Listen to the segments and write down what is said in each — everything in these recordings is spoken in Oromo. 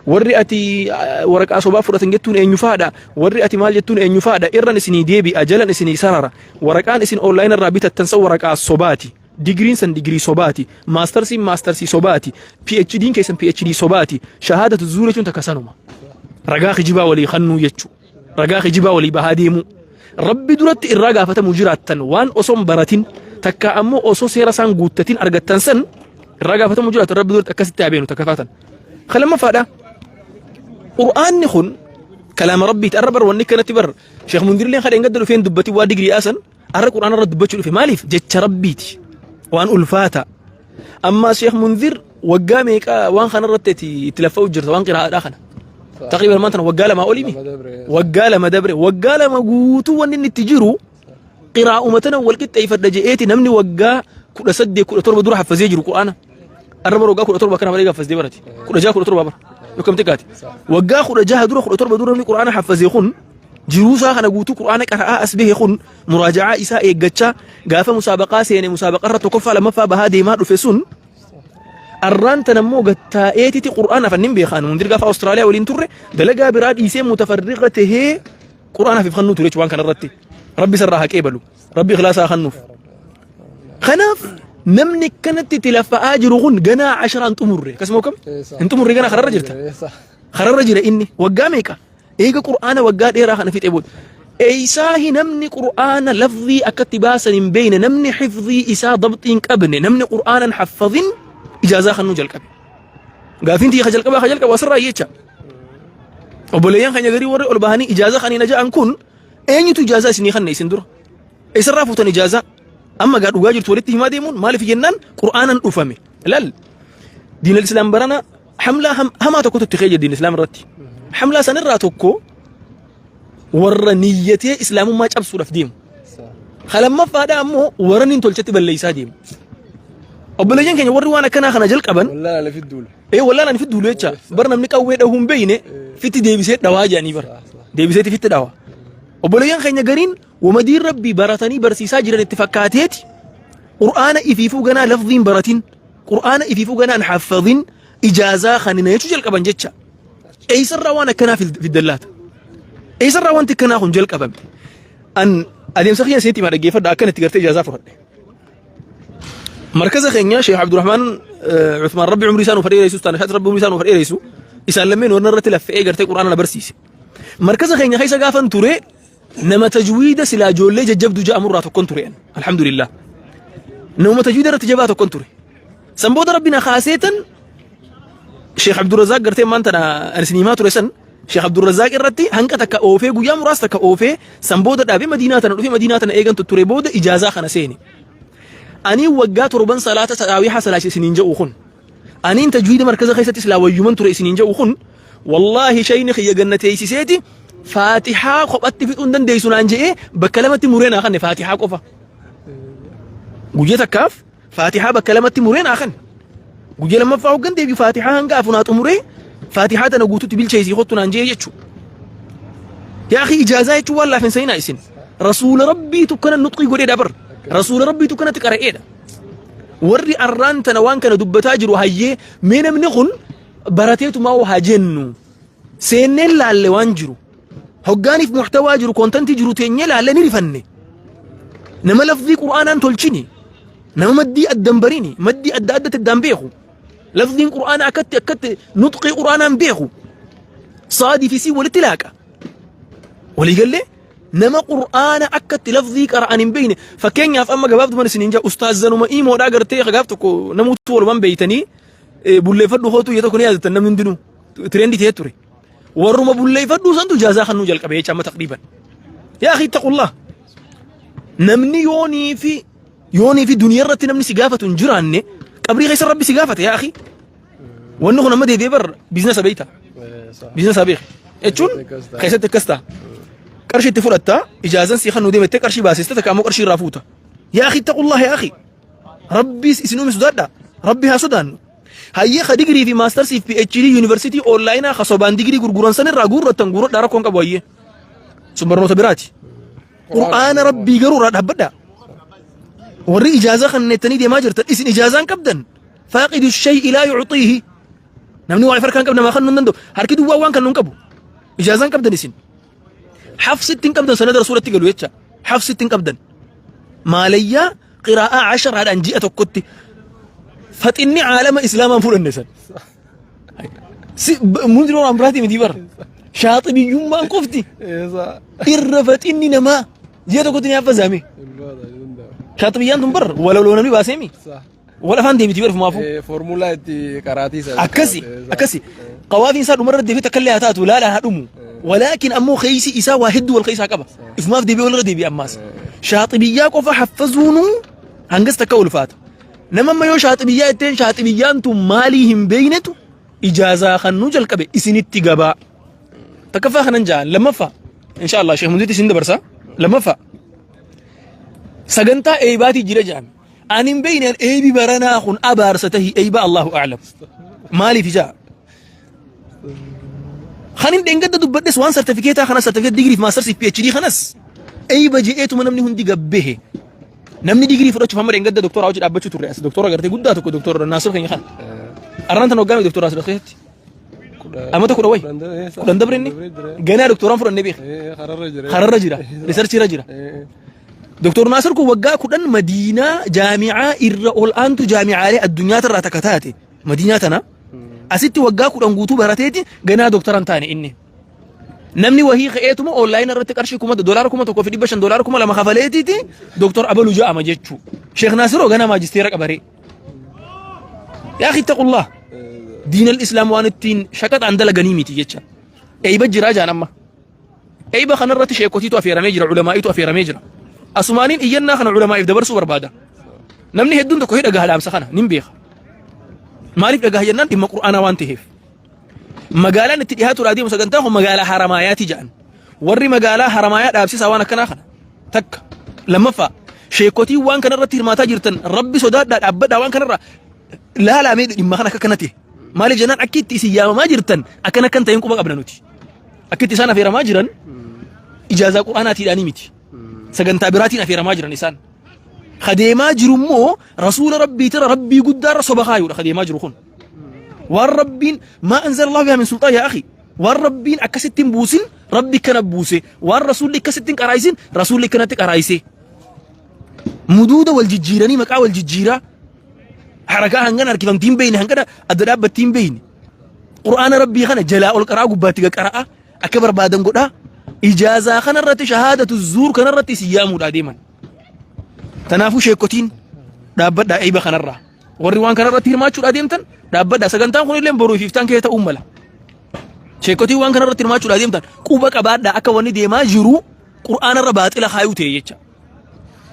Warri ati waraqaa sobaa fudhatan jettuun eenyufaadha? Warri ati maal jettuun eenyufaadha? Irran isinii deebi'a, jalan isinii sarara. Waraqaan isin online irraa bitattan san waraqaa sobaati. Digiriin san digirii sobaati. Maastarsiin maastarsii sobaati. PhD'n keessan PhD sobaati. Shahaadatu zuur jechuun takka sanuma. Ragaa kijibaa walii kannuu jechuu. Ragaa kijibaa walii bahaa deemuu. Rabbi duratti irraa gaafatamu jiraattan waan osoo hin baratin takka ammoo osoo seera isaan guuttatin argattan san irraa gaafatamu jiraattan Rabbi duratti akkasitti haa beenu takka faatan. Kan lammaffaadha. Qur'aanni kun kalaama Rabbiiti. Arra bar wanni kanatti bar Sheekh Mundirilleen kadheen gadda dhufeen dubbati waa digirii dhaasan arra Qur'aana irra dubbachuu dhufe maaliif jecha Rabbiiti waan ulfaata. Ammaa Sheekh Munzir waggaa meeqa waan kana irratti ati itti laffa'u jirta waan qiraa'aadhaa kana. Taqriiban maanta waggaa lamaa olii mi? Waggaa lama dabre. Waggaa lama guutuu wanni inni itti jiru qiraa'uma tana wal qixxeeffadha je'eeti namni waggaa 18 17 dura haffazee jiru Qur'aana. Arra bara waggaa 17 kana malee haffazee barate. 16 17 bara. Yookaan xiqqaati. Waggaa 16 dura 17 dura namni Qur'aana haffazee kun jiruu isaa kana guutuu Qur'aana qara'aa as bahe kun muraaja'aa isaa eeggachaa gaafa musaabaqaa seene musaabaqarra tokkoffaa lammaffaa bahaa deemaa dhufe sun arraan tan ammoo gattaa'eetiti Qur'aana afan nin beekaan mundir gaafa Awustiraaliyaa waliin turre dalagaa biraa dhiisee mutafarriqa tahee Qur'aana afiif kannuu ture jechuun waan kanarratti rabbi isarraa haa qeebalu rabbi ikhlaasaa kannuuf kanaaf namni kanatti itti laffa'aa jiru kun ganaa asharaan xumurre akkasuma kam hin xumurre ganaa kararra jirta kararra jira inni waggaa meeqa Eega Qur'aana waggaa dheeraa kana fixee booda. Eeysaahi namni Qur'aana lafzii akkatti baasan hin beeyne, namni hifzii isaa dabxii hin qabne, namni Qur'aana hin haffazin ijaazaa kannuu jalqabe. Gaafiin tiyya ka jalqabaa ka jalqabu asirraa jecha. Obboleeyyan keenya garii warri ol bahanii ijaazaa kaniina ja'an kun eenyutu ijaazaa isinii kanne isin dura? Eessarraa fuutan ijaazaa? Amma gaa dhugaa jirtu walitti himaa deemuun maaliif jennaan Qur'aanan dhufame. Laal diinal islaam barana Hamlaa hamaa tokkotu itti ka'ee diin islaam irratti. Hamlaa sanirraa tokko warra niyyatee islaamummaa cabsuudhaaf deemu. Ka lammaffaadhaa ammoo warra niin tolchetti balleessaa deemu. Obboleeyyan keenya warri waan akkanaa kana jalqaban. Wallaan ani fidduulu. Ee wallaan ani fidduulu jecha bar namni qawwee dhahuu hin beeyne fitti deebisee dhawaa jedhanii bar. Deebiseeti fitti dhawa. Obboleeyyan keenya gariin wamadiin rabbii baratanii barsiisaa jiran itti fakkaateeti Qur'aana ifiifuu ganaa lafziin baratin Qur'aana ifiifuu ganaa hin haffazin ijaazaa kanina jechuu jalqaban jecha. Eessarraa waan akkanaa fiddan laata? Eessarraa wanti akkanaa kun jalqabame? An adeemsa kiyya isinitti himaa dhaggeeffadha akkan itti gartee ijaazaa fudhadhe. Markaza keenya Sheekh Abdurrahmaan Uthmaan Rabbi umrii isaa nuuf dheeressu taana Shaati Rabbi umrii isaa nuuf dheeressu isaan lammeen warra irratti laffa'ee gartee Qur'aana na barsiise. Markaza keenya keessa gaafan ture Nama tajwiida silaa ijoollee jajjabdu ja'amurraa tokkon ture an. Alhamdulillah. Nama tajwiida irratti jabaa tokkon ture. San booda rabbi na kaaseetan Sheekh Abdurrazaaq gartee maan tana ani isin himaa ture san Sheekh Abdurrazaaq irratti hanqa takka oofee guyyaa muraasa takka oofee san booda dhaabee Madiinaa tana dhufee Madiinaa tana eegan tutture booda ijaazaa kana seene. Ani waggaa torban salaata taraawiihaa salaachise isiniin jedhu kun Aniin tajwiida markaza keessatti silaa wayyuman ture isiniin jedhu kun wallaahi shayni kiyya ganna teessiseeti faatihaa kophatti fixuu hin dandeessu naan je'ee bakka lamatti muree naa kanne faatihaa qofa. Guyyaa takkaaf faatihaa bakka lamatti muree naa kanne. Guyyaa lammaffaa hoggan deebi'u faatihaa hanga afu naa xumuree faatihaa tana guututti bilcheessii kottu naan je'ee jechuudha. Yaa akhi ijaazaa jechuun waan laafin seenaa isin. Rasuula rabbiitu kana nuxqii godheedha bar. Rasuula rabbiitu kanatti qara'eedha. Warri arraan tana waan kana dubbataa jiru hayyee mee namni kun barateetumaa haa jennu. Seenneen laalle waan jiru. Hoggaaniif muhtawaa jiru koontantii jiru teenyee laalle ni rifanne. Nama lafzii qur'aanaan tolchini. Nama maddii addan barini. Maddii adda addatti addaan beeku. Lafziin qur'aanaa akkatti akkatti nutqii qur'aanaan beeku. Saadii fi sii walitti laaqa. Waliigallee Nama Qur'aana akka itti lafzii qara'an hin beekne fakkeenyaaf amma gabaabduman isiniin jaa ustaazanuma iimoodhaa gartee gaaf tokko namuutu walumaan beeytanii bulleeffadhu kootu yoo tokko ni yaadattan namni hundinuu tireendii ta'ee ture. Warruma bulleeffadhuu santu ijaazaa kannuu jalqabe jecha amma taqriiban. Yaa akhi ittaqullah. Namni yoonii fi yoonii fi duniyaa irratti namni si gaafatu hin jiraanne qabrii keessa rabbi si gaafata yaa akhi. Wanni kun amma deebi'ee bar biizinasa beekta. Biizinasa beek. Jechuun keessatti akkas ta'a. Qarshii itti fudhatta ijaazan sii kan nu deemette qarshii baasiste takka ammoo qarshii irraa fuuta. Yaa akhi ittaqullah yaa akhi. Rabbi isin uume sodaadha. Rabbi haa sodaannu. Hayyee ka digirii fi maastarsii fi PhD yuunivarsiitii onlaayinaa ka sobaan digirii gurguran san irraa guurrattan guurradhaa rakkoon qabu hayyee. Sun barnoota biraati. Qur'aana Rabbii garuu irraa dhaabbadhaa. Warri ijaazaa kan nettanii deemaa jirtan isin ijaazaan qabdan. Faaqidu shay'i laa yucxiihi. Namni waa harkaa hin qabne namaa kennuu hin danda'u. Harki duwwaa waan kennu hin qabu. Ijaazaa hin qabdan isin. Hafsitti hin qabdan sanada rasuulatti galu jecha. Hafsitti hin qabdan. Maalayyaa qiraa'aa asharaadhaan ji'a tokkotti faxinni caalama islaamaan fudhanne san. Si mundiroo waan biraatii miti bara. Shaaxibiyyummaan qofti irra faxinni namaa ji'a tokkotti ni haffazaame. Shaaxibiyyaan tun bar walaloo namni baaseemi. Wal afaan deebiti bar fumaafuu. Foormulaa itti qaraatii sana. Akkasi akkasi qawaafiin isaa dhumarra deebi'ee takka illee haa taatu laalaan haa dhumu. Walaakin ammoo keeysi isaa waa hedduu wal keessaa qaba. Ifumaaf deebi'ee walirra deebi'e ammaas. Shaaxibiyyaa qofa haffazuunuu hangas takka ulfaata. Nama amma yoo shaaxibiyyaa jetteen shaaxibiyyaan tun maalii hin beeynetu ijaazaa kannuu jalqabe isinitti gabaa. Takkaffaa kanan ja'an lammaffaa insha Allah Sheekh Munziitti isin dabarsa lammaffaa sagantaa eeybaatii jira ja'an. Ani hin beeyne an eeybi baranaa kun abaarsa tahi eeyba Allahu a'lam. Maaliif ijaa? Kanin dheengadda dubbadhes waan sartifikeetaa kanas sartifikeet digiriif maastarsiif PhD kanas eeyba je'eetuma namni hundi gabbehe. Namni digirii fudhachuuf amma dheengadda doktora hojii dhaabbachuu turre as doktora gartee guddaa tokko doktora Naasir keenya kana. Arraan tan waggaa doktora Naasir keessatti. Amata kudha wayi. Kudhan dabre inni. Ganaa doktoraan fudhannee beeka. Kararra jira. Kararra jira. Riisarchiirra jira. Doktor Naasir kun waggaa 10 Madiinaa jaami'aa irra ol aantu jaami'aalee addunyaa irraa takka taate Madiinaa tana asitti waggaa 10 guutuu barateeti ganaa doktara hin taane inni. Namni wahii ka'eetuma onlaayina irratti qarshii kuma doolaara 1500 doolaara 2000 kafaleetiiti doktor Abalu ja'ama jechuu. Sheekh Naasiroo ganaa maajisteera qabaree. Yaa akhi ittaqullah. Diinal Islaam waan ittiin shaqaxaan dalaganii miti jecha. Eeyba jiraa jaan amma. Eeyba kanarratti sheekotiitu afeeramee jira, ulamaa'iitu afeeramee jira. Asumaaniin iyyannaa kana ulamaa'iif dabarsuu barbaada. Namni hedduun tokko hidha gaha dhaamsa kana nin beeka. Maaliif dhagaha jennaan dhimma Qur'aanaa waan ta'eef. Magaalaan itti dhiyaatuudhaa deemu sagantaan kun magaalaa Haramaayaati jedhan. Warri magaalaa Haramaayaa dhaabsisaa waan akkanaa kana. Takka. Lammaffaa sheekotiin waan kanarratti hirmaataa jirtan rabbi sodaadhaa dhaabbadhaa waan kanarraa laalaa mee dhimma kana akka kana ta'e. Maaliif jennaan akki itti isin yaamamaa jirtan akkana akkan ta'een quba qabna nuti. Akka itti isaan afeeramaa jiran ijaazaa Qur'aanaatiidhaanii miti. Sagantaa biraatiin afeeramaa jiran isaan. Kadeemaa jiru immoo rasuula rabbiitira rabbii guddaarra soba kaayuudha kadeemaa jiru kun. Waan rabbiin maa anzala Allahu bihaa min sulxaan yaa akhi. Waan rabbiin akkasitti hin buusin rabbi kana buuse. Waan rasuulli akkasitti hin qaraayisin rasuulli akkanatti qaraayise. Muduuda wal jijjiiranii maqaa wal jijjiiraa harakaa hangana harkifamtii hin beeyne hangana adda dhaabbattii hin beeyne. Qur'aana Rabbii kana jalaa ol qaraa gubbaatti qara'a akka barbaadan godhaa. Ijaazaa kanarratti shahaadatu zuur kanarratti isin yaamuudhaa deeman. Tanaafuu sheekotiin dhaabbadhaa eeyba kanarraa. Warri waan kanarratti hirmaachuudhaa deemtan dhaabbadhaa. Sagantaan kun illee boruu fi iftaan keessa ta'uu mala. Sheekotiin waan kanarratti hirmaachuudhaa deemtan quba qabaadhaa akka wanni deemaa jiru qur'aanarra baaxila kaayuu ta'e jecha.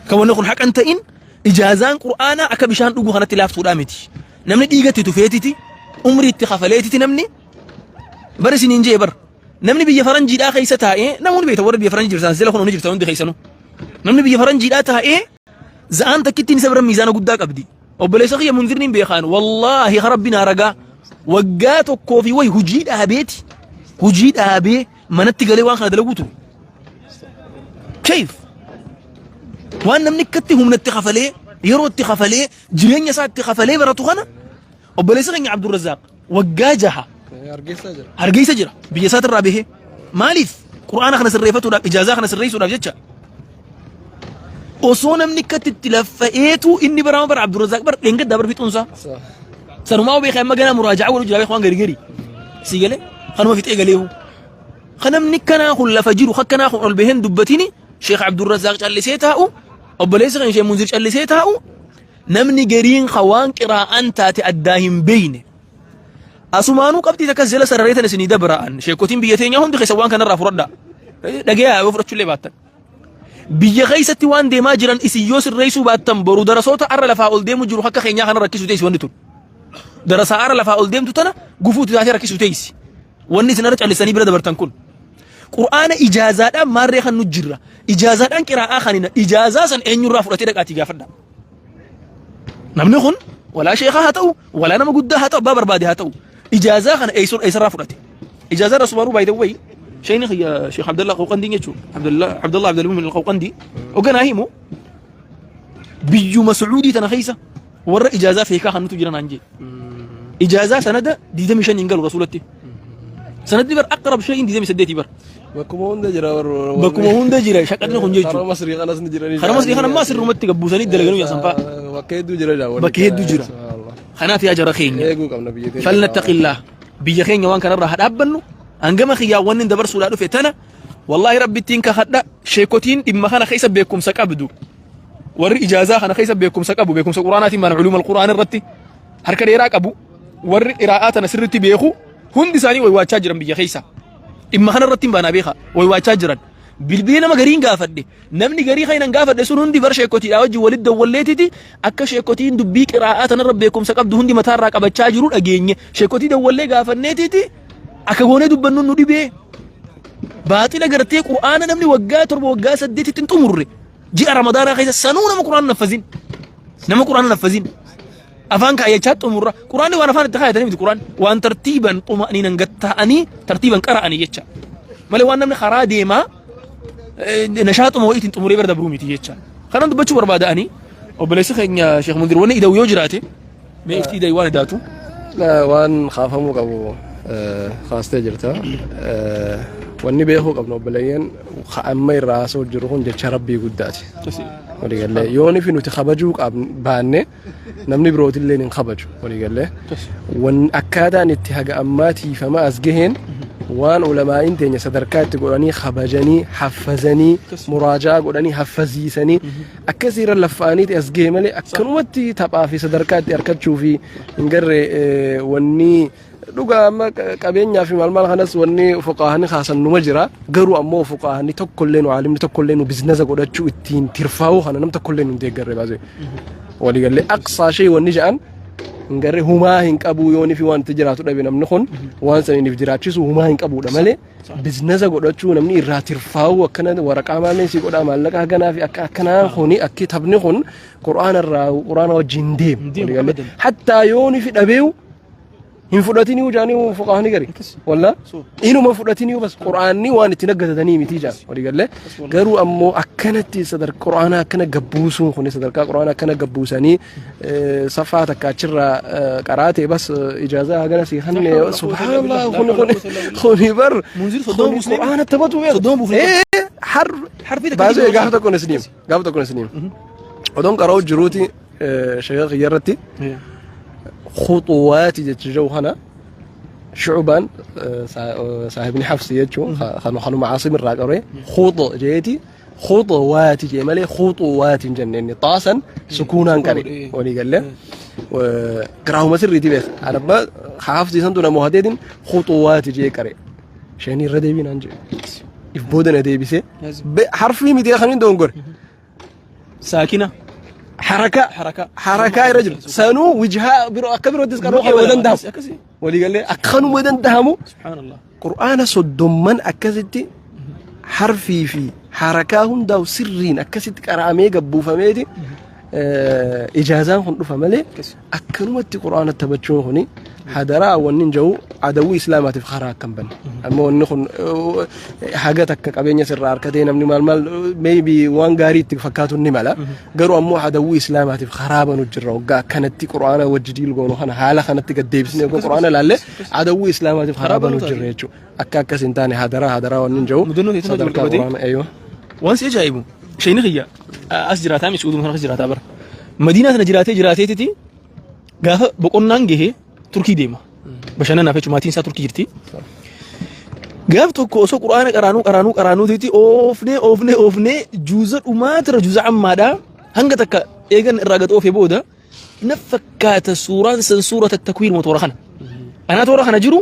Kan wanni kun haqa hin ta'in ijaazaan qur'aanaa akka bishaan dhuguu kanatti laaftuudhaa miti. Namni dhiiga itti tufeetiti, umrii itti kafaleetiti namni bar isiniin jee bar. Namni biyya faranjiidhaa keessa taa'ee namoonni beektan warri biyya faranjii jirtan jala kun ni jirtan hundi keessanuu. Namni biyya faranjiidhaa taa'ee za'aan takkittiin isa bira miizaana guddaa qabdi. Obboleessa kiyya munzirni hin beekaan wallaahi ka rabbi naa ragaa waggaa tokkoo fi wayi hujii dhaabeeti hujii dhaabee manatti galee waan kana dalaguu ture. Keef waan namni akkatti humna itti kafalee yeroo itti kafalee jireenya isaa itti kafalee baratu kana obboleessa keenya Abdurrazaaq waggaa jaha Hargeysaa jira. Hargeysa jira biyya isaatirraa bahee maaliif qur'aana kana sirreeffatuudhaaf ijaazaa kana sirreessuudhaaf jecha osoo namni akkatti itti laffa'eetu inni baraama bara Abdurrazaaq bara dheengaddaa bara fixuunsaa sanumaa beekaa amma ganaa muraaja'aa godhu jira beekaa waan gari gari sii galee kanuma fixee galeehu kan namni kanaa kun lafa jiru akkanaa kun ol baheen dubbatini Sheekh Abdurrazaaq callisee taa'u obboleessi kan Sheekh Munzir callisee taa'u namni gariin ka waan qiraa'an taate addaa hin beeyne asumaanuu qabxii takkas jala sararee tan isinii dabra'an sheekotiin biyya teenyaa hundi keessa waan kanarraa fudhadhaa dhagayaa yoo fudhachuullee baattan biyya keessatti waan deemaa jiran isin yoo sirreessuu baattan boru darasoota arra lafaa ol deemu jiru akka keenyaa kana rakkisuu teessi wanni tun darasaa arra lafaa ol deemtu tana gufuutu taatee rakkisuu teessi wanni isin arra callisanii bira dabartan kun Qur'aana ijaazaadhaan maarree kan nu jirra ijaazaadhaan qiraa'aa kanina ijaazaa san eenyurraa fudhatee dhaqaatii gaafadha Namni kun walaa sheekaa haa ta'u, walaa nama guddaa haa ta'u, abbaa barbaade haa ta'u. Ijaazaa kana eessarraa fudhate? Ijaazaa irra sumaruu by the way, sheekni kiyya Sheekh Abdallah Qawqandii jechuudha. Abdallah Abdallah Abdalmumin Qawqandii. Hoogganaa himu biyyuma Sucuudii tana keessa warra ijaazaa feekaa kan nutu jira naan jee. Ijaazaa sanada 25 hin galu rasuulatti. Sanadni bar aqrab shay'in 28 bar. Bakkuma hunda jira bar. Bakkuma hunda jira shaqaxni kun jechuudha. Karaa Masrii kanas ni jiranii. Karaa Masrii kana ammaa sirrumatti gabbuusanii dalaganuu yaasan fa'a. Bakka hedduu jira jaa. Bakka hedduu jira. Kanaaf yaa jara keenya. Eeguu qabna biyya teenya. Falnattaqillah. Biyya keenya waan kanarraa haa dhaabbannu. Hangama kiyyaa wanni dabarsuudhaa dhufe tana. Wallaahi rabbittiin kakadha. Sheekotiin dhimma kana keessa beekumsa qabdu. Warri ijaazaa kana keessa beekumsa qabu. Beekumsa Quraanaatiin maana culuuma Quraan irratti harka dheeraa qabu. Warri qiraa'aa tana sirriitti beeku. Hundi isaanii waywaachaa jiran biyya keessa. Dhimma kana irratti hin baanaa beeka. Waywaachaa jiran. Bilbilee nama gariin gaafadhe. Namni garii kan hin gaafadhe sun hundi bar sheekotiidhaa wajjin walitti dawwalleetiti akka sheekotiin dubbii qiraa'aa tanarra beekumsa qabdu hundi mataarraa qabachaa jiru dhageenye. Sheekotii dawwallee gaafanneetiti akka goonee dubbannu nu dhibee. Baaxila gartee qur'aana namni waggaa 7 waggaa 8tti hin xumurre. Ji'a Ramadaanaa keessa sanuu nama qur'aana naffazin. Nama qur'aana naffazin. Afaan kaayyachaa xumurra. Qur'aanni waan afaan itti kaayatanii miti qur'aanni. Waan tartiiban xuma'aniinan gatta'anii tartiiban qara'anii jecha. Malee waan namni karaa deemaa nashaaxuma wayiitiin xumuree bira dabruu miti jecha. Kanan dubbachuu barbaada ani obboleessi keenya Sheekh Mundir wanni ida'u yoo jiraate mee ifti ida'i waan idaatu. Waan kaafamuu qabu kaastee jirta. Wanni beekuu qabnu obboleeyyan amma irraa haasa'u jiru kun jecha rabbii guddaati. Waliigallee yoon fi nuti kabajuu baanne namni birootillee hin kabaju waliigallee. Akkaataan itti haga ammaa tiifama as gaheen waan ulamaa'iin teenya sadarkaa itti godhanii kabajanii haffazanii muraajaa godhanii haffaziisanii akkasii irra laffa'aniiti as gahe malee akkanumatti taphaa fi sadarkaa itti harkachuu fi hin garre wanni dhugaa amma qabeenyaa fi maal maal kanas wanni fuqaahani kaasan numa jira garuu ammoo fuqaahani tokkollee nu aalimni tokkollee nu biznasa godhachuu ittiin tirfaa'uu kana nam tokkollee nu hin deeggarre baasee waliigallee aqsaa shee wanni jedhan hin garre humaa hin qabuu yoonii fi wanti jiraatu dhabe namni kun waan saniif jiraachisu humaa hin qabuudha malee biznasa godhachuu namni irraa tirfaa'uu akkana waraqaa maallee si godhaa maallaqa haganaa fi akka akkanaa kuni akki taphni kun qur'aana irraa qur'aana wajjin deemu waliigallee hattaa yoonii fi dhabeewu hin fudhatinii jaanii fuqaahni gari walla inuma fudhatinii bas qur'aanni waan itti naggatatanii miti jaan walii galee garuu ammoo akkanatti sadarkaa qur'aana akkana gabbuusuun kun sadarkaa qur'aana akkana gabbuusanii safaa takka achirraa qaraatee bas ijaazaa hagana sii hanne subhaanallah kun kun kuni bar qur'aana taphatu har baasee gaafa tokko isiniif gaafa tokko isiniif odoon qara'u jiruuti sheekha kiyya irratti khuxuwaati jecha jiru kana shucbaan saahibni hafsi jechuun kanuma caasim irraa qabee khuxu jeeti khuxuwaati jee malee khuxuwaati hin jenne inni xaasan sukuunaan qabe walii galee giraahuma sirriiti beeka anabba hafsi santu nama hateetiin khuxuwaati jee qare sheenii irra deebiin aan jee if booda na deebisee harfii miti kan hin dogongore Saakina. Harakaa. Harakaa. Harakaa irra jiru. Sanuu wijhaa biroo akka biroottis qaroo kanuma danda'amu. Akkasii. Waliigallee akkanuma danda'amu Subhaanallah. Qur'aana soddomman akkasitti harfii fi harakaa hundaa'u sirriin akkasitti qara'amee gabbuufameeti ijaazaan kun dhufa malee akkanumatti qur'aana taphachuun kuni hadaraa wanni hin jiru adawwii islaamaatiif karaa akka hin banne. Amma wanni kun haga takka qabeenya sirraa harkatee namni maal maal maybe waan gaarii itti fakkaatu ni mala. Garuu ammoo adawwii islaamaatiif karaa banu jirra waggaa akkanatti qur'aana wajji diil goonu kana haala kanatti gad deebisnee waggaa qur'aana ilaalle adawwii islaamaatiif karaa banu jirra jechuudha. Akka akkas hin taane hadaraa hadaraa wanni hin jiru Mudannoo keessatti sadarkaa wal qabatee? qur'aana eeyyoo. Waan si ajaa'ibu sheeyni kiyya as jiraataa miti Suuduma kana jiraataa bara. Madiinaa sana jiraatee jiraateetiti gaafa boqonnaan gahe Turkii deema. Bashannanaaf jechuun maatiin isaa Turkii jirti. Gaaf tokko osoo quraana qaraanuu qaraanuu qaraanuutiiti oofnee oofnee oofnee juuza dhumaatirra juuza ammaadhaa hanga takka eegan irraa gad oofee booda na fakkaata suuraan san suurata takwiir motoora kana. Anaa toora kana jiru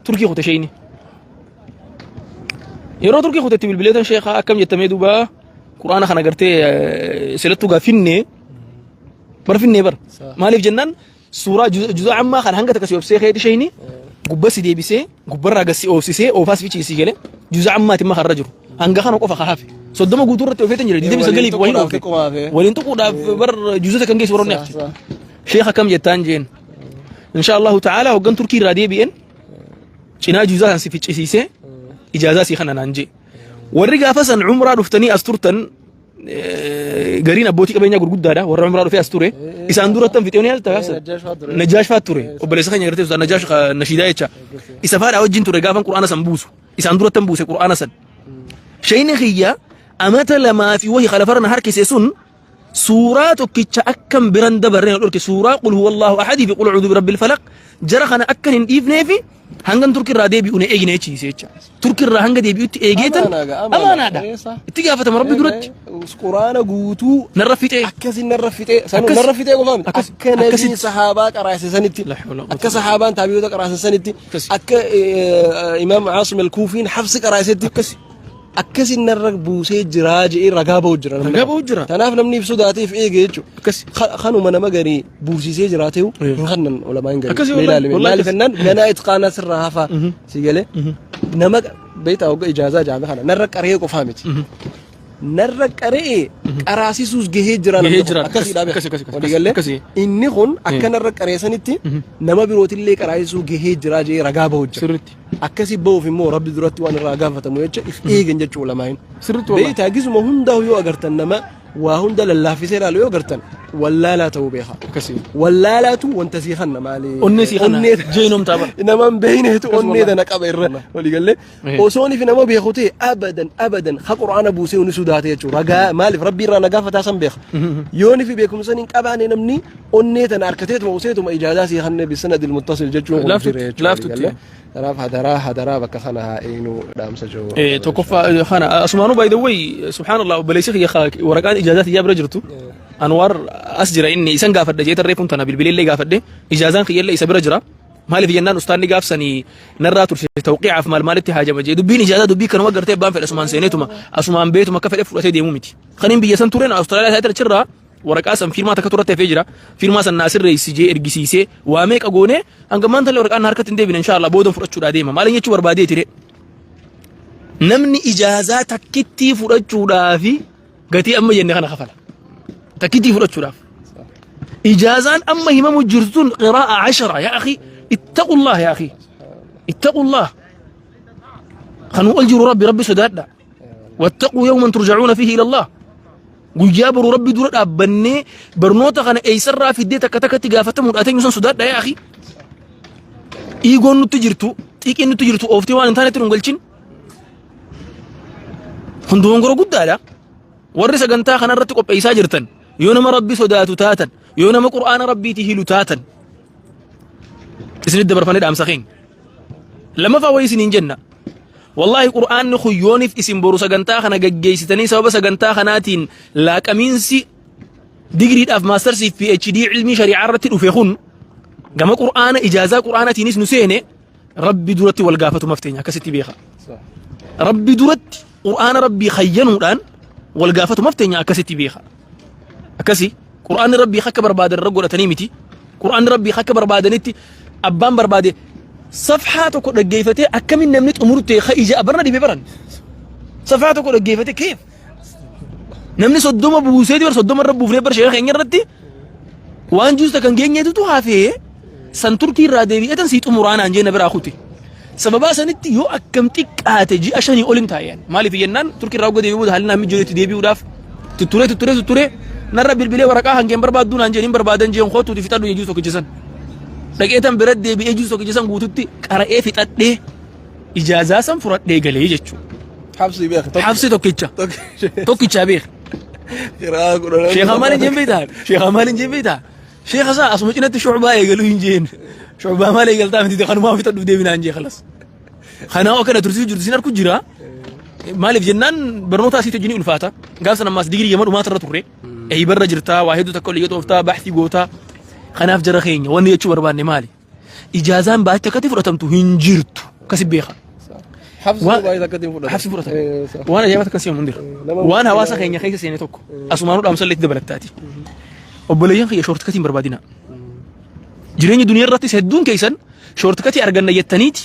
Turkii kute sheeyni. Yeroo Turkii kutetti bilbileetan sheekaa akkam jettamee duuba quraana kana gartee silattuu gaa finnee bar finnee bar maaliif jennaan suuraa juzaa ammaa kana hanga takka si obsee keeti sheeyni gubba si deebisee gubbarraa gad si oofsisee oofaas fichiisii galee juzaa ammaati imma karra jiru hanga kana qofa ka hafe 30 guutuu irratti oofeetan jira 29 fi wahiin oofe waliin tuquudhaaf bar juzata kan geessu warroonni hafte sheekh akkam jettaan jeen insha Allahu ta'ala hoggan Turkii irraa deebi'een cinaa juzaa san si ficcisiisee ijaazaa si kana naan jee warri gaafa san umraa dhuftanii as turtan Gariin abbootii qabeenyaa gurguddaadha warra umraa dhufee as ture. Isaan duratti han fixee ni yaalta gaafsa. Najjaash fa'aa ture. Obboleessa keenya gartee Ustaaz Najjaash nashiidaa jecha. Isa fa'aadha wajjin ture gaafan Qur'aana san buusu. Isaan duratti han buuse Qur'aana san. Shayni kiyya amata lamaa fi wahi kalafarra na harkise sun suuraa tokkicha akkan biran dabarre na dhorke. Suuraa qul huwallahu ahadii fi qul a'uudhu birabbil falaq jara kana akkan hin dhiifneefi hangan turkirraa deebi'u na eegne jechiise jecha. Turkirraa hanga deebi'utti eegeetan Amaanaa amaanaa. amaanaadha. Eessa? Itti gaafatama rabbi duratti. Quraana guutuu Narra fixee. akkasi narra fixee sanuu Akkas- narra fixee qofaa miti. akkas- Akka nabiin akkasitti. sahaabaa qaraase sanitti La hawla wala akka sahaabaan taabiyoota qaraase sanitti Akkasi. akka imaam Aasim al-Kuufiin hafsi qaraasetti Akkasi. Akkasi narra buusee jiraa jedhee ragaa ba'u jira. namni Ragaa kana. ba'u jira. Kanaaf namni ibsu daateef eege jechuudha. Akkasi. Kanuma nama garii buusisee jiraateehu Eh. hin kannan ulamaan garii. Akkasi Mee wallahi, ilaali mee. wallahi Maaliif akkasi. jennaan ganaa itqaanaa sirraa hafaa si galee nama beektaa hogga ijaazaa jaame kana narra qaree qofaa miti. Narra qaree qaraasisuus gahee jira namni Gahee kun. jira. Akkasiidha beeka. Akkasi, akkasi, akkasi, Walii galee akkasi. inni kun akka narra qaree sanitti nama birootillee qaraasisuu gahee jira jedhee ragaa bahu jira. Sirriitti. Akkasi bahuuf immoo Rabbi duratti waan irraa gaafatamu jecha if eegan jechuu ulamaa'iin. Sirriitti wallahi. Beeytaa gisuma hundaa'u yoo agartan nama waa hunda lallaaffisee ilaalu yoo agartan wallaalaa ta'uu beeka. Akkasi. Wallaalaatu wanta sii kanna maali. Onnee sii kanna. Jeenomtaa bara. Nama hin beeyneetu Akkas onnee wallahi. tana qaba irra walii gallee. Osoon if nama beeku ta'e abadan abadan ha qur'aana buusee ni sodaate jechuudha. Ragaa maaliif rabbi irraa na gaafataa san beeka. Yoon if beekumsa hin qabaane namni onnee tana harkateetuma useetuma ijaazaa sii kanne bisanadil muttasil jechuun kun Laaftutti, jira jechuudha. laaftutti. Walii gallee. Kanaaf hadaraa hadaraa bakka kana haa eegnu dhaamsa jiru. Tokkoffaa kana asumaanuu by the way subhaanallah obboleessi kiyya waraqaan ijaazaa tiyyaa bira jirtu Anwaar as jira inni isan gaafadha jee tarree kun tana bilbileellee gaafadhe ijaazaan kiyyallee isa bira jira. Maaliif jennaan ustaanni gaafsanii narraa turse tawqiicaaf maal maalitti haajama jee dubbiin ijaazaa dubbii kanuma gartee abbaan fedhe asumaan seeneetuma asumaan beetuma akka fedhe fudhatee deemuu miti. Kaniin biyya san tureen Awustiraaliyaa isaa achirraa waraqaa san fiirmaa takka turratti hafee jira. Fiirmaa san naa sirreessi jee ergisiisee waa meeqa goonee hanga maanta illee waraqaan na harkatti hin deebine inshaallah booda fudhachuudhaa deema. Maaliin jechuu barbaadee ture. Namni ijaazaa takkittii fudhachuudhaafi gatii amma jenne kana kafala. Takkittii fudhachuudhaaf. Ijaazaan amma himamu jirtu tun qiraa'a ashara yaa akhi ittaqullah yaa akhi ittaqullah. Kan ol jiru rabbi rabbi sodaadha. Wattaquu yawman turja'uuna fiihi ila Allah. Guyyaa boru rabbi dura dhaabbannee barnoota kana eessarraa fiddee takka takkatti gaafatamuudha ateenyu san sodaadha yaa akhi. Dhiigoon nutti jirtu xiiqiin nutti jirtu ooftee waan hin taanetti nu hin galchin. Kun dogongora guddaadha. Warri sagantaa kanarratti qopheessaa jirtan yoo nama rabbi sodaatu taatan yoo nama qur'aana rabbiiti hilu taatan isinitti dabarfannee dhaamsa keenya. Lammaffaa wayii isiniin jenna. Wallaahi qur'aanni kun yooniif isin boru sagantaa kana gaggeessitanii sababa sagantaa kanaatiin laaqamiinsi digriidhaaf maastarsiif PhD ilmii shari'aa irratti dhufe kun gama qur'aana ijaazaa qur'aanatiinis nu seene rabbi duratti wal gaafatu mafteenya akkasitti beeka. Rabbi duratti qur'aana rabbii hayyanuudhaan wal gaafatu mafteenya akkasitti beeka. Akkasi qur'aanni rabbii akka barbaadan irra godhatanii miti. Qur'aanni rabbii akka barbaadanitti abbaan barbaade safhaa tokko dhaggeeffatee akkamiin namni xumurtee ka ija barna dhibe baran. Safhaa tokko dhaggeeffatee keef namni 30 buusee bar 30 irra buufnee bar sheeka keenya irratti waan juusta kan geenyeetutu hafee san turkii irraa deebi'eetan sii xumuraa naan jee na biraa kute. Sababaa sanitti yoo akkam xiqqaate ji'a shanii ol hin taa'e. Maaliif jennaan turkii irraa hogga deebi'uu haalli naan mijoolletti deebi'uudhaaf tutturee tutturee tutturee narra bilbilee waraqaa hangeen barbaadduu naan jeen hin barbaadan jeen kootuuti fixadhu jee juus tokkicha san. Dhaqeetan bira deebi'ee juus tokkicha san guututti qara'ee fixadhee ijaazaa san fudhadhee galee jechuudha. Habsi beek. Habsi tokkicha. Tokkichaa beek. Qiraa kudhan. Sheekha maal hin jeen beektaa? Sheekha maal hin jeen beektaa? Sheekha isaa asuma cinatti shucbaa eegaluu hin jeen. Shucbaa maal eegaltaa miti kanumaa fixadhuuf deebinaan jee kalas. Kanaaf akkana tursiisuu jirtu sin arku jira. Maaliif jennaan barnoota asiitti hojii ni ulfaata. Gaaf sana ammaas digirii gama dhumaata irra turre. Eeybarra jirtaa waa hedduu takka olii tooftaa baaxii gootaa. Kanaaf jara keenya wanni jechuu barbaanne maali? Ijaazaan baay'ee akkatti fudhatamtu hin jirtu. Akkasi beeka. Habsi baay'ee akkatti fudhatama. Habsi fudhatama. Waan ajaa'ibaa takka si'amu hundira. Waan hawaasa keenya keessa seene tokko asumaanuu dhaamsallee itti dabalattaati. Obboleeyyan kiyya shoortikatii hin barbaadina. Jireenya duniyaa irrattis hedduun keessan shoortikatii arganna jettaniiti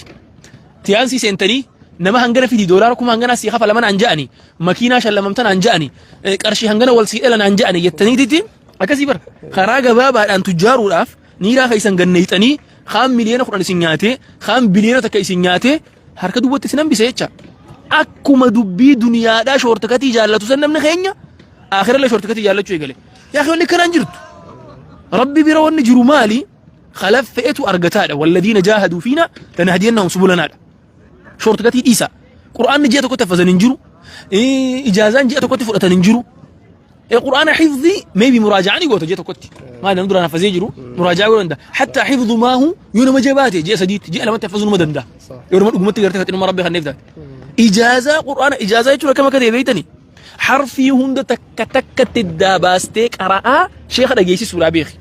tiyaansii seentanii nama hangana fidi doolaara kuma hangana sii kafalaman an ja'ani makiinaa shallamamtan an ja'ani qarshii hangana wal sii dhalan an ja'ani jettaniititi akkasii bara karaa gabaabaadhaan tujjaaruudhaaf niiraa keessan ganneeyxanii kaan miliyoona 10 isin nyaatee kaan biliyoona 1 isin nyaatee harka duwwatti isin hambise jecha. Akkuma dubbii duniyaadhaa shoortikatii jaallatu san namni keenya Aakhirallee shortcutii jaallachuu eegale. Yaa akhi, wanni akkanaan jirtu. Rabbi bira wanni jiru maali? Khalaffeetu argataadha. والذين جاهدوا فينا لنهدينهم سبلناadha. Shortcutii dhiisa. Qur'aanni ji'a tokkotti hafazan hin jiru. Ijaazaan ji'a tokkotti fudhatan hin jiru. Qur'aana hifdii maybe muraaja'aa ni goota ji'a tokkotti. Maal, namni duraan hafazee jiru muraaja'aa godhuu danda'a. Hatta hifdhu maahu yoo nama jabaate ji'a 3tti, ji'a 2tti hafazuu nama danda'a. Yoo nama dhugumatti gartee faxinummaa Rabbi kanneef taate. Ijaazaa qur'aana, ijaazaa jechuun akkam akka ta'e beektanii? Harfii hunda takka takkatti daabaastee qara'aa sheeka dhageessisuudhaa beeki.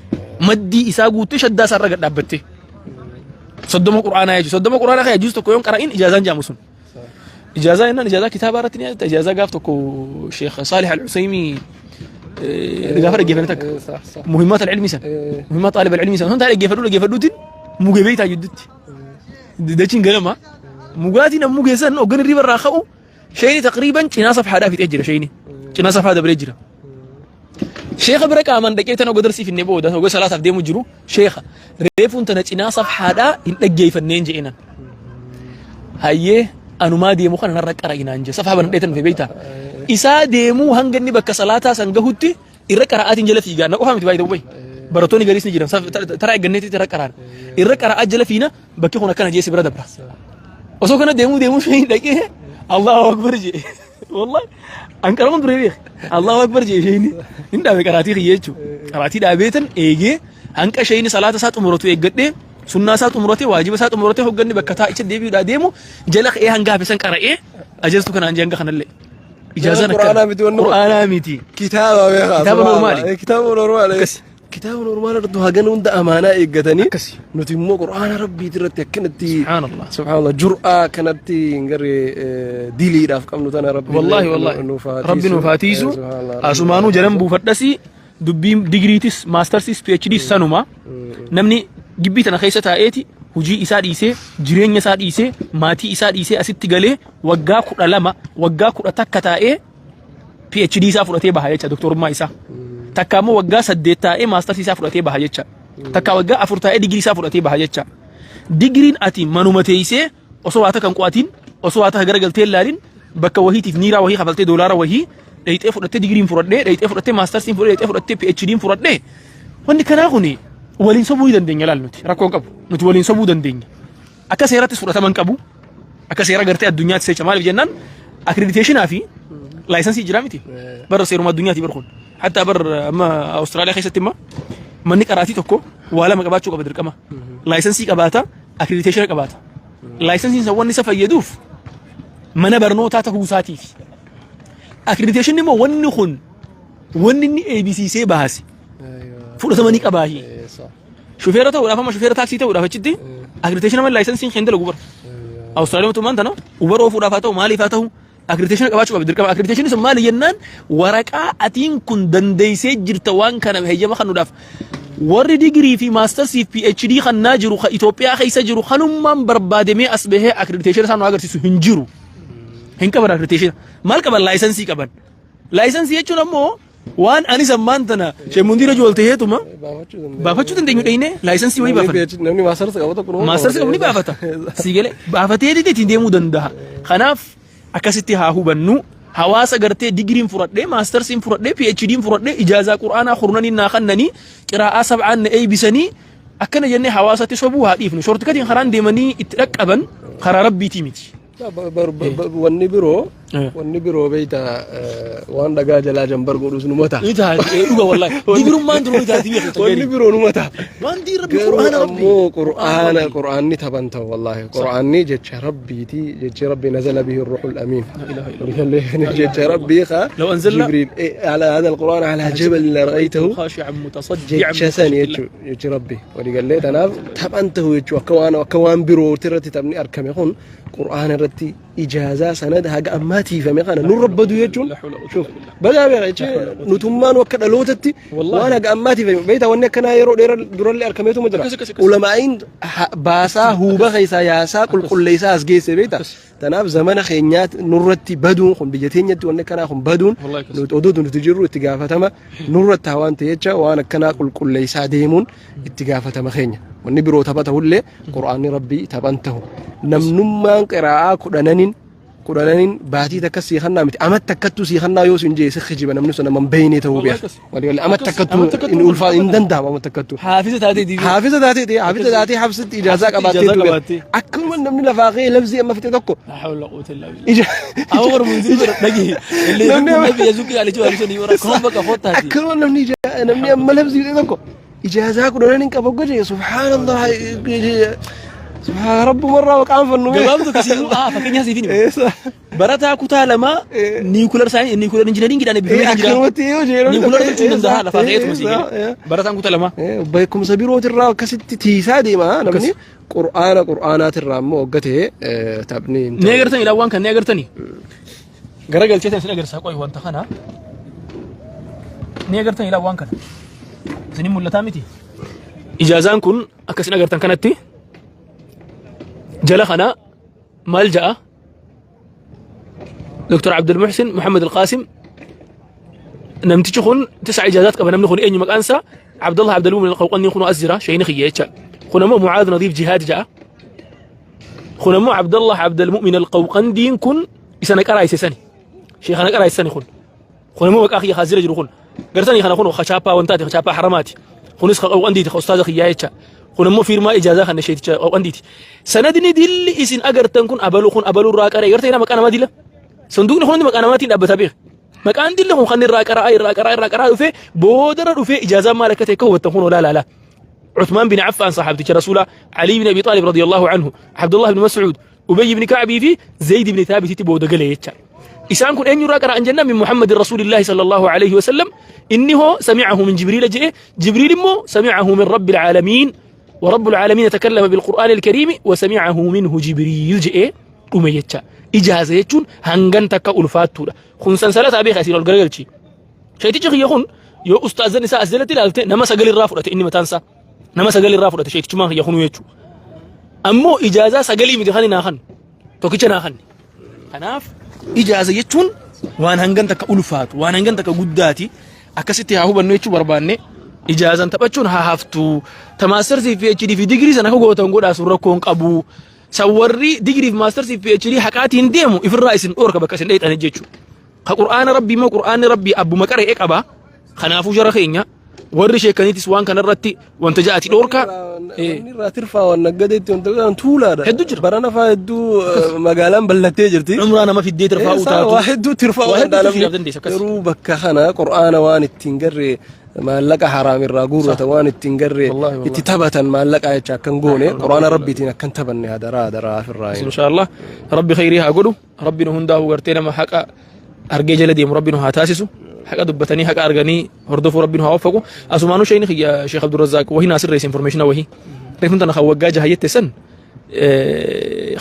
Maddii isaa guuttee, shaddaa isaa irra gad dhaabbattee. 30 qur'aanaa jechuudha. 30 qur'aanaa kan juuz tokko yoon qara'in ijaazaan jaamu sun. Ijaazaa jennaan ijaazaa kitaaba irratti ni yaadatta. Ijaazaa gaaf tokko Sheekh Saalih Al-Usaymi gaafa dhaggeeffanne takka. مهمات العلم san. مهمات طالب العلم san. Sun taa'ee dhaggeeffadhu dhaggeeffadhuutiin mugee beektaa jidduutti. Dachiin ganama. Mugaatiin ammoo geessan hoggan hirriba irraa ka'u sheeyni taqriiban cinaa safhaadhaa fixee jira sheeyni. Cinaa safhaa dabree jira. Sheekha bira qaamaan dhaqee tana oga darsii finnee booda oga salaataaf deemu jiru, sheekha, reefuun tana cinaa safhaadhaa hin dhaggeeffanneen je'eenan. Hayyee, anumaa deemu kana narra qara'inaan jee, safhaa banadhee tan dhufe beektaa. Isaa deemuu hanga inni bakka salaataa san gahutti irra qara'aatiin jala fiigaa, na qofaa miti baay'ee ta'uu, barattoonni gariis ni jiran, taraa eegganneetti irra qara'an. Irra qara'aa jala fiina, bakki kun akkana jee si bira dabra. Osoo kana deemuu deemuu shayii dhaqee الله أكبر jee. Wallahi an qaraman ture beek. الله أكبر jee, shayini hin dhaabe qaraatii kiyya jechuudha. Qaraatii dhaabeetan eegee hanqa shayini salaata isaa xumuratu eeggadhee, sunnaa isaa xumuratee, waajiba isaa xumuratee, hogganni bakka taa'icha deebi'uudhaa deemu jala ka'ee hanga hafe san qara'ee ajajtu kanaan jee hanga kanallee. Ijaazaan akkana. Qur'aanaa miti wanni kun. Qur'aanaa miti. Kitaaba beekaa. Kitaaba normaali. Kitaaba normaali. Akkasi. Kitaaba normaala irratti hagan hunda amaanaa eeggatanii. Akkasi. Nuti immoo qur'aana rabbiiti irratti akkanatti. سبحان الله. سبحان الله, jur'aa akkanatti hin garree diliidhaaf qabnu tana rabbi Wallahi wallahi. nuuf haa Rabbi nuuf haa tiisu. سبحان الله. Asumaanuu jalan buufadhasi, dubbiin digiriitis maastarsis PhDs sanuma. Namni gibbii tana keessa taa'eeti hojii isaa dhiisee, jireenya isaa dhiisee, maatii isaa dhiisee asitti galee waggaa 12, waggaa 11 taa'ee PhD isaa fudhatee baha jecha, doktorummaa isaa. Takka immoo waggaa 8 taa'ee maastarsii isaa fudhatee baha jecha. Takka waggaa 4 taa'ee digirii isaa fudhatee baha jecha. Digiriin ati manuma teessee osoo waa takka hin qo'atin, osoo waa takka garagaltee ilaalin, bakka wahiitiif niiraa wahii kafaltee, doolaara wahii dhayxee fudhattee, digiriin fudhadhee, dhayxee fudhattee maastarsiin fudhadhee, dhayxee fudhattee PhD'n fudhadhee, wanni kanaa kuni waliin sobuu ni dandeenya. Laal, nuti rakkoo hin qabu, nuti waliin sobuu dandeenya. Akka seerattis fudhatama hin qabu, akka seera gartee addunyaatti secha. Maaliif jennaan, accreditationaa fi licensii jira miti bara seeruma addunyaati bar kun. Hatta bar amma Awustiraaliyaa keessatti immoo manni qaraatii tokko waa lama qabaachuu qaba dirqama: licensii qabaata, accreditationa qabaata. Licensiin san wanni isa fayyaduuf mana barnootaa ta'uu isaatiif. Accreditationni immoo wanni kun wanni inni eebisiisee baase fudhatama ni qabaahi. Shufeera ta'uudhaaf, amma shufeera taaksii ta'uudhaaf achitti accreditation malee licensiin kan dalagu bara. Awustiraaliyaa mootummaan tana Uber oofuudhaaf haa ta'u, maaliif haa ta'u, accreditation qabaachuu qaba dirqama. Accreditation sun maali jennaan, waraqaa atiin kun dandeessee jirta waan kana heeyyama kennuudhaaf. Warri digirii fi maastarsii fi PhD kannaa jiru ka Itoophiyaa keessa jiru kanummaan barbaadamee as bahee accreditation isaan nu agarsiisu hin jiru. Hin qaban accreditation. Maal qaban? Licensii qaban. Licensii jechuun ammoo waan anis ammaan tana sheemundiira joolteheetuma baafachuu dandeenyu, dheyne licensii wayii baafata. Namni maastarsi qabu tokko Maastarsi qabu ni baafata. Sii galee baafatee dide ittiin deemuu danda'a. Kanaaf akkasitti haa hubannu. Hawaasa gartee digiriin fudhadhee, maastarsiin fudhadhee, PhD'n fudhadhee, ijaazaa qur'aanaa kurnaniin naa kannanii, qiraa'aa sab'aan na eeybisanii akkana jennee hawaasatti sobuu haa dhiifnu. Shortcutiin karaan deemanii itti dhaqqaban karaa rabbiitii miti. Wanni biroo beeyta, waan dhagaa jalaa jambar godhus numa ta'a. Ni taati, dhuga wallahi. Digirummaan duruu ni taati beektu. Wanni biroo numa ta'a. Waan diin rabbi Garuu qur'aana rabbi. ammoo qur'aanni taphan ta'u wallahi. Qur'aanni jecha rabbiiti, jecha rabbi نزل به الروح الأمين. Jecha rabbii ka لو أنزلنا جبريل على هذا القرآن على جبل لرأيته خاشعا متصدعا. Jecha san jechuu, jechi rabbi walii gallee tanaaf taphan ta'u jechuu, akka waan birooti irratti taphni argame kun qur'aana irratti ijaazaa sanada haga ammaa tiifame kana nurra badu jechuun شوف badaa beeka jechuun nutummaan akka dhalootatti waan haga ammaa tiifame beektaa, wanni akkanaa yeroo dheeraa durallee argameetuma jira. Akkas, akkas, akkas. Ulamaa'iin baasaa huuba keessaa yaasaa qulqulleessaa as geesse beektaa. Tanaaf zamana keenyaatti nurratti baduun kun, biyya teenyatti wanni akkanaa kun baduun Wallahi akkas. nuti oduu nuti jirru itti gaafatama nurratti haa waan ta'e jecha, waan akkanaa qulqulleessaa deemuun itti gaafatama keenya. Wanni biroo tapha ta'ullee qur'aanni rabbii taphan ta'u. Namnummaan qiraa'aa kudhananiin Kudhananiin baatii takka sii kannaa miti amat takkattuu sii kannaa yoo sin jee si kijiba namni sun nama hin beekne ta'uu Wallahi beeka. akkas. Walii galee amat Akkas. takkattuu Amat takkattuu hin ulfaa hin danda'amu amat takkattuu. Haafisa taatee diigee. Haafisa taatee haafisa taatee habsitti ijaazaa Habsitti qabaattee ijaazaa duuba. qabaattee. Akkanuma namni lafaa ka'ee labsii amma fixe tokko La hawla wala quwwata illa billah. ija Amma warra munzir bira dhagi. Illee Namni amma- nabi yazuki alichu alichu ni warra kuma bakka fottaati. Akkanuma namni namni amma labsii fixe tokko ijaazaa kudhanan hin qabu godhe subhaanallah subhaan rabbumarraa maqaan fannu. Gabaabdu akkasii fakkeenyaa siif hima. Barataa kutaa lamaa nuclear science nuclear engineeringiidhaan eebbifamee jira. Akkanumatti yoo jedhu Nuclear tolchuu hin danda'a lafaa ka'eetuma sii gale. Barataan kutaa lamaa. Beekumsa birootirraa akkasitti tiisaa deema namni qur'aana qur'aanaatirraa immoo hogga ta'e taphni hin Ni agartanii waan kan ni agartanii. Garagalchee isin agarsiisa qoy wanta kana. Ni agartanii waan kana. Isinin mul'ataa miti. Ijaazaan kun akka isin agartan kanatti jala kana maal ja'a? Dr. Abdul Muhsin Muhammad Al-Qasim namtichi kun تسع ijaazaat qaba. Namni kun eenyu? Maqaan isaa Abdullah Abdul Mumin Al-Qawqanni. Kun as jira shayni kiyya jecha. Kun ammoo Mucaad Nadiif Jihaad ja'a. Kun ammoo Abdullah Abdul Mumin Al-Qawqandiin kun isa na qaraayise sani, sheekha na qaraayise sani. Kun ammoo maqaa kiyya kaasira jiru. Kun gartanii kana kun kachaappaa wantaati, kachaappaa haramaati. Kunis ka Qawqandiiti, ka ustaaza kiyyaa jecha. Kun ammoo fiirmaa ijaazaa kan sheeticha Qawqandiiti. Sanadni dilli isin agartan kun abalu kun abaluu irraa qara'e gartanii maqaa namaa dila. Sanduuqni kun hundi maqaa namaatiin dhaabbata beeka. Maqaan dilli kun kan irraa qara'aa irraa qara'aa irraa qara'aa dhufee boodarra dhufee ijaazaan maal akka ta'e akka hubattan kun olaa laalaa. Uthmaan bin Affaan sahaabticha Rasuulaa, Ali bin Abi Xaalib radiyallahu anhu, Abdullah bin Mas'uud, Ubay bin Ka'bii fi Zayd bin Thaabititti booda gale jecha. Isaan kun eenyurraa qara'an jennaan, min Muhammadin Rasuulillahi sallallahu alayhi wa sallam. Inni hoo sami'ahu min Jibriila je'e, Jibriil immoo sami'ahu min Rabbil caalamiin, wa Rabbul caalamiin takallama bil-Qur'aan al-Kariimi wa sami'ahu minhu Jibriil je'e dhume jecha. Ijaaza jechuun hangan takka ulfaattuudha. Kun sansalataa beeka asiin ol garagalchi. Sheetichi kiyya kun yoo ustaazan isaa as jalatti ilaalte nama sagal irraa fudhate. Inni mataan isaa nama sagal irraa fudhate, sheetichumaan kiyya kunuu jechuudha. Ammoo ijaazaa sagalii miti kan naa kan tokkicha naa kanne. Kanaaf ijaaza jechuun waan hangan takka ulfaatu, waan hangan takka guddaati. Akkasitti haa hubannu jechuu barbaanne. Ijaazan taphachuun haa haftu. Ta maastarsii fi PhD fi digirii sana akka gootan godhaa, sun rakkoo hin qabu. San warri digirii fi maastarsii fi PhD haqaatiin deemu ifirraa isin dhoorka bakka isin dheexan jechuudha. Ka Qur'aana Rabbii immoo Qur'aanni Rabbii abbuma qara'e qaba. Kanaafuu jara keenya warri sheekaniitis waan kanarratti wanta ja'ati dhoorka. Wanni irraa tirfaa waan naggadeetti wanta jedhan tuulaadha. Hedduu jira. Barana faa hedduu magaalaan bal'attee jirti. Umraa nama fiddee tirfaa'uu taatu. Waa hedduu tirfaa Waa waan hedduu danda'a tirfiidhaaf dandeessa akkas. Garuu bakka kana Qur'aana waan ittiin garree maallaqa haraam irraa guurratan, waan ittiin garree Wallaahi, wallaahi. itti taphatan maallaqa jecha akkan goone, Qur'aana Rabbiitiin akkan taphanne hadaraa hadaraa ofirraa hin. Inshaallah Rabbi khayrii haa godhu. Rabbi nu hundaa'u gartee nama haqa argee jala deemu Rabbi nu haa taasisu. Haqa dubbatanii haqa arganii hordofuu Rabbi nu haa waffaqu. Asumaanuu sheekni kiyya Sheekh Abdurrazzaaq wahii naa sirreesse information wahii. Reefun tana kan waggaa jaha jette san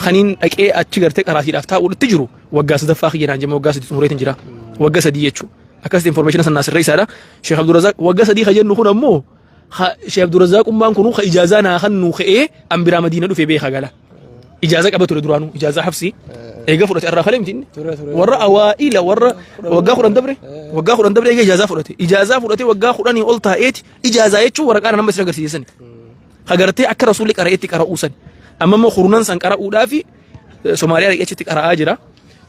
kaniin dhaqee achi gartee qaraatiidhaaf taa'uudhatti jiru waggaa sadaffaa kiyya naan jemma, waggaa 3 xumureetiin jira. Waggaa 3 jechuudha. Akkasitti information san naa sirreessaadha. Sheekh Abdurrazzaaq waggaa 3 ka jennu kun ammoo Sheekh Abdurrazzaaq ummaan kun ka ijaazaa naa kan nu ka'ee an biraa Madiina dhufee beekaa gala. Ijaazaa qaba ture duraanuu, ijaazaa hafsii. Eega fudhate irraa kalee miti inni. Ture, ture. Warra awaa'ila warra waggaa 10 dabre, waggaa 10 dabre eega ijaazaa fudhate. Ijaazaa fudhate waggaa 10 ol taa'eeti. Ijaazaa jechuun waraqaa nama isin agarsiisan. Hagartee akka rasuulli qara'etti qara'uu san. Amma immoo kurnan san qara'uudhaafi Somaaliyaa dhaqee achitti qara'aa jira.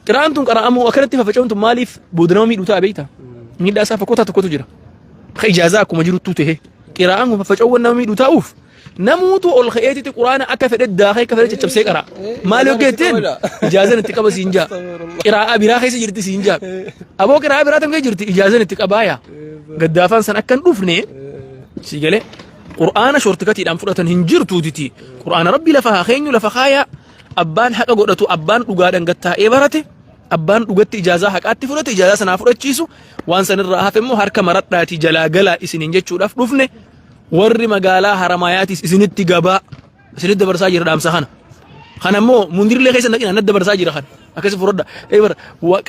Qira'aan tun qara'amuu akkanatti faffaca'uun tun maaliif booda nama miidhuu ta'a beektaa? Miidhaa isaa fakkoota tokkotu jira. Ka ijaazaa akkuma jiruttuu ta'e qira'aan kun faffaca'uuwwan nama miidhuu taa'uuf namuutu ol ka'eetitti quraana akka fedhe daakee akka fedhe caccabsee qara'a. Maal yoo jetteen ijaazan itti qaba siin jaa. Qiraa'aa biraa keessa jirti siin jaa. Aboo qiraa'aa biraa tam keessa jirti ijaazan itti qabaaya. Gaddaafaan san akka hin dhufne si galee qur'aana shortikatiidhaan fudhatan hin jirtuutiti. Qur'aana Rabbii lafa haa keenyu, lafa kaayaa. Abbaan haqa godhatu, abbaan dhugaadhaan gattaa'ee barate, abbaan dhugatti ijaazaa haqaatti fudhate ijaazaa sanaa fudhachiisu. Waan sanirraa hafe immoo harka maradhaatii jalaa galaa isiniin jechuudhaaf dhufne. Warri magaalaa Haramaayaatiis isinitti gabaa isinitti dabarsaa jira dhaamsa kana. Kana immoo mundirillee keessa naqina natti dabarsaa jira kana. Akkasi fudhadha. Ee bara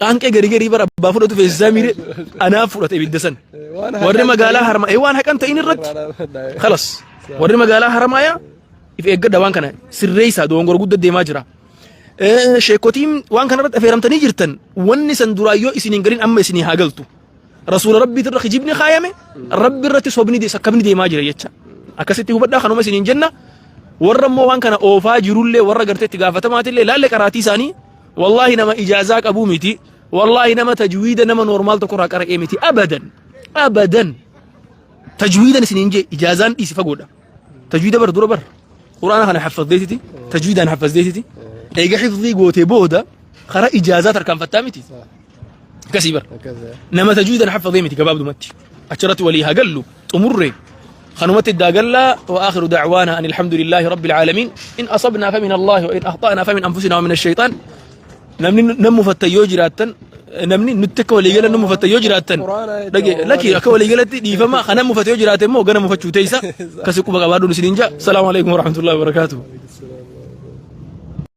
qaanqee garii garii bara abbaa fudhatu feesisaa miire anaaf fudhate ibidda san. Warri magaalaa Harama waan haqan ta'in irratti khalas, warri magaalaa Haramaayaa if eeggadha, waan kana sirreessaa, dogongora guddaa deemaa jira. Sheekotiin waan kana irratti affeeramtanii jirtan, wanni san duraa yoo isin hin galin amma isinii haa galtu. Rasuula Rabbii irra kijibni kaayame, Rabbi irratti sobni sakkabni deemaa jira jecha. Akkasitti hubadhaa kanuma isiniin jenna. Warra immoo waan kana oofaa jirullee, warra gartee itti gaafatamaatillee laalle qaraatii isaanii Wallaahi nama ijaazaa qabuu miti. Wallaahi nama tajwiida nama normaal tokko irraa qara'ee miti. Abadan. Abadan. Tajwiidan isiniin jee ijaazaan dhiisi fagoodha. Tajwiida bar dura bar. Quraana kana haffazdeetiti. Tajwiidaan haffazdeetiti. Eega hifzii gootee booda karaa ijaazaa tarkaanfattaa miti. Akkasii bar. Nama tajwiidan haffazee miti gabaabdumatti. Achirratti walii haa gallu xumurre. Kanumatti iddaa gallaa wa aakhiru da'waana ani alhamdulillaahi rabbil aalamiin. In asabnaa famin Allaahi wa in akhta'naa famin anfusinaa wa min ash-shaytaan. Namni nam mufattan yoo jiraattan namni nutti akka walii galan nu mufattan yoo jiraattan dhage laki akka walii galatti dhiifama kana mufate yoo jiraate immoo gana mufachuu teessa kasi quba qabaadhuun isiniin jaa. Salaamu alaikum warahmatullahi wabarakatuh.